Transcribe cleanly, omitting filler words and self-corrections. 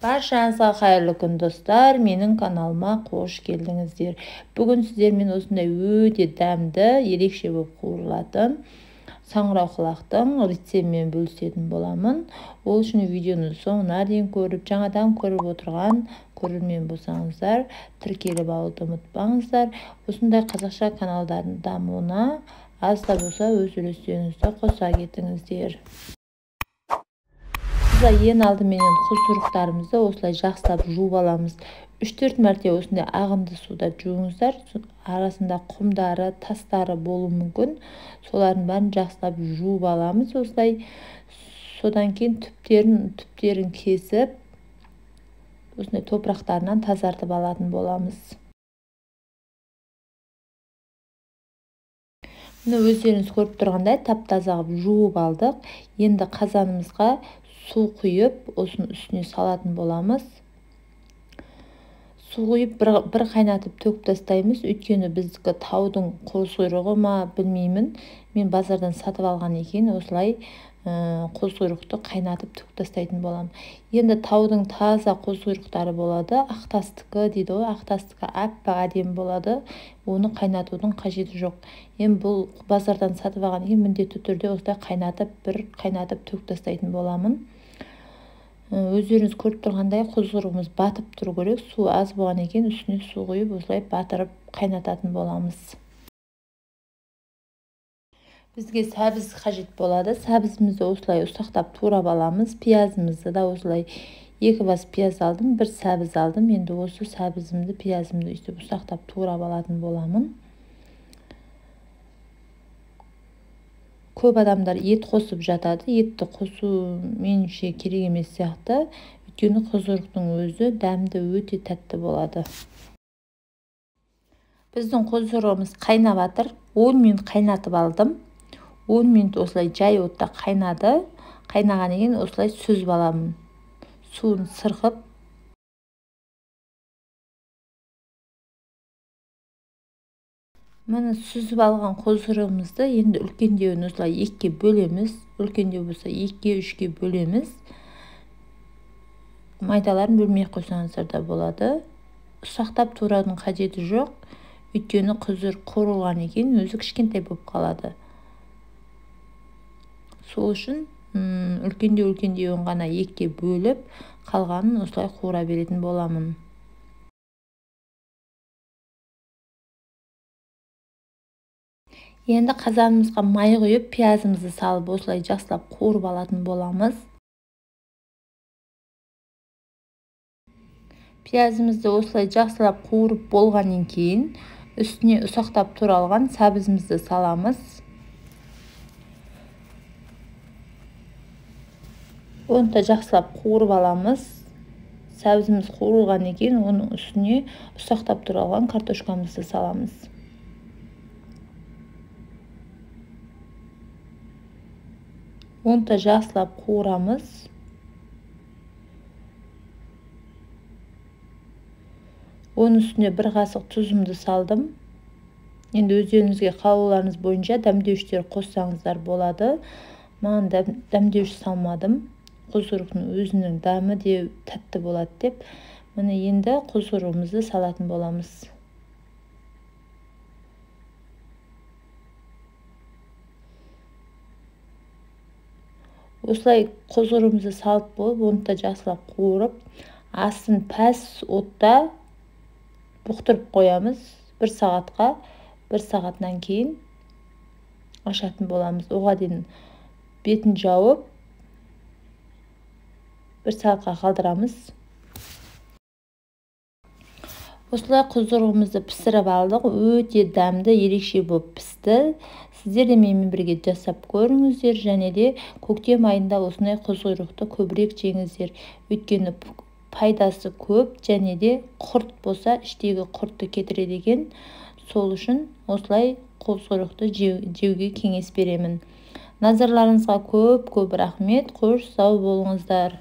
Баршаңызға қайырлы күн, достар! Менің каналыма қош келдіңіздер. Бүгін сіздермен осындай өте дәмді, ерекше болып қуырылатын саңырауқұлақтың рецептімен бөлісетін боламын. Ол үшін видеоны соңына дейін көріп, жаңадан көріп отырған көрермен болсаңыздар, тіркеліп алуды ұмытпаңыздар. Осындай қазақша каналдардың дамуына аз да болса өз үлестеріңізді қоса кетіңіздер. Ең алдыменен құс ұрықтарымызды осылай жақсылап жуып аламыз. 3-4 мәрте осындай ағынды суда жуыңыздар. Арасында құмдары, тастары болуы мүмкін. Солардың бәрін жақсылап жуып аламыз осылай. Содан кейін түптерін кесіп, осындай топырақтарынан тазартып алатын боламыз. Міне, өздеріңіз көріп тұрғандай, тап-таза қылып жуып алдық. Енді қазанымызға су құйып, осының үстіне салатын боламыз. Су құйып бір қайнатып төгіп тастаймыз. Өйткені біздікі таудың қозқұйрығы ма, білмеймін. Мен базардан сатып алған екен, осылай қозқұйрықты қайнатып төгіп тастайтын боламын. Енді таудың таза қозқұйрықтары болады. Ақтастікі дейді ғой, ақтастікі аппақ әдемі болады. Оны қайнатудың қажеті жоқ. Енді бұл базардан сатып алған екен, міндетті түрде осылай қайнатып, бір қайнатып төгіп тастайтын боламын. Өздеріңіз көріп тұрғандай, қозқұйрығымыз батып тұру керек. Су аз болған екен, үстіне су құйып, осылай батырып қайнататын боламыз. Бізге сәбіз қажет болады. Сәбізімізді осылай ұсақтап турап аламыз. Пиязымызды да осылай 2 бас пияз алдым, 1 сәбіз алдым. Енді осы сәбізімді, пиязымды өйстіп ұсақтап турап алатын боламын. Көп адамдар ет қосып жатады. Етті қосу меніңше керек емес сияқты. Өйткені қозқұйрықтың өзі дәмді, өте тәтті болады. Біздің қозқұйрығымыз қайнап жатыр. 10 минут қайнатып алдым. 10 минут осылай жай отта қайнады. Қайнағаннан кейін осылай сүзіп аламын. Суын сырқып. Міне, сүзіп алған қозқұйрығымызды енді үлкендеуін осылай 2-ге бөлеміз. Үлкендеу болса 2-ге, 3-ге бөлеміз. Майдаларын бөлмей қойсаңыздар да болады. Ұсақтап тураудың қажеті жоқ. Өйткені қозқұйрық қуырылған екен, өзі кішкентай болып қалады. Сол үшін үлкендеу-үлкендеуін ғана 2-ге бөліп, қалғанын осылай қуыра беретін боламын. Енді қазанымызға май құйып, пиязымызды салып, осылай жақсылап қуырып алатын боламыз. Пиязымызды осылай жақсылап қуырып болғаннан кейін үстіне ұсақтап туралған сәбізімізді саламыз. Оны да жақсылап қуырып аламыз. Сәбізіміз қуырылғаннан кейін оның үстіне ұсақтап туралған картошкамызды саламыз. Оны да жақсылап қуырамыз. Оның үстіне 1 қасық тұзымды салдым. Енді өздеріңізге қалауларыңыз бойынша дәмдеуіштер қоссаңыздар болады. Маған дәмдеуіш салмадым. Қозқұйрықтың өзінің дәмі де тәтті болады деп. Міне, енді қозқұйрығымызды салатын боламыз. Осылай қозқұйрығымызды салып болып, оны да жақсылап қуырып, астын пәс отта бұқтырып қоямыз 1 сағатқа. 1 сағатынан кейін ашатын боламыз. Оға дейін бетін жауып 1 сағатқа қалдырамыз. Осылай қозқұйрығымызды пісіріп алдық. Өте дәмді, ерекше болып пісті. Сіздер де менімен бірге жасап көріңіздер. Және де көктем айында осындай қозқұйрықты көбірек жеңіздер. Өйткені пайдасы көп, және де құрт болса іштегі құртты кетіреді екен. Сол үшін осылай қозқұйрықты жеуге кеңес беремін. Назарларыңызға көп-көп рахмет. Қош сау болыңыздар.